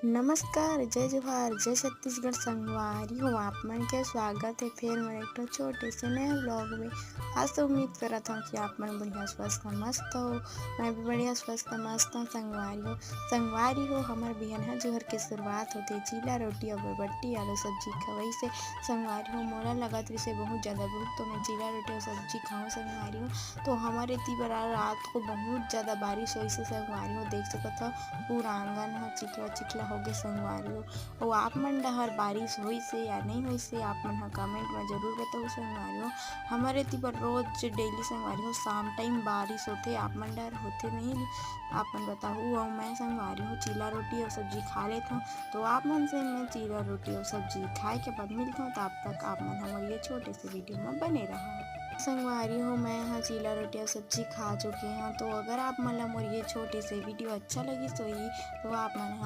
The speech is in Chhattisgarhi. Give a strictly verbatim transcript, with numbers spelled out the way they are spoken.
नमस्कार, जय जोहार, जय छत्तीसगढ़ संगवारी हो। आप मन के स्वागत हे फेर मोर एक ठो छोटे से नया vlog में। आज तो उम्मीद करत हंव कि आप मन बढ़िया स्वस्थ मस्त हो। मैं भी बढ़िया स्वस्थ मस्त हंव संगवारी हो। संगवारी हो, हमर बिहनहा जोहर के शुरुआत होथे चीला रोटी अउ बरबट्टी आलू सब्जी खवई से। संगवारी हो, मोला लगत रिहिसे बहुत ज्यादा भूख, तो मैं चीला रोटी अउ सब्जी खाऊं संगवारी हो। तो हमर एती बड़ा रात को बहुत ज्यादा बारिश होइसे संगवारी हो, देख सकत हो पूरा आंगन ह चिखला चिखला होगे संगवारी हो। अउ आप मन डहर बारिश होइसे या नहीं होइसे, आप मन ह comment में जरूर बताओ संगवारी हो। हमर एती बर रोज daily संगवारी हो शाम time बारिश होथे, आप मन डहर होथे नहीं, आप मन बताहू। अउ मैं संगवारी हो चीला रोटी अउ सब्जी खा लेथंव, तो आप मन से मैं चीला रोटी अउ सब्जी खाए के बाद मिलथंव। तब तक आप मन हमर ये छोटे से video में बने रहा। संगवारी हो, मैं ह चीला रोटी अउ सब्जी खा चुके हंव, तो अगर आप मन ला मोर ये छोटे से video अच्छा लगिस होही, तो आप मन ह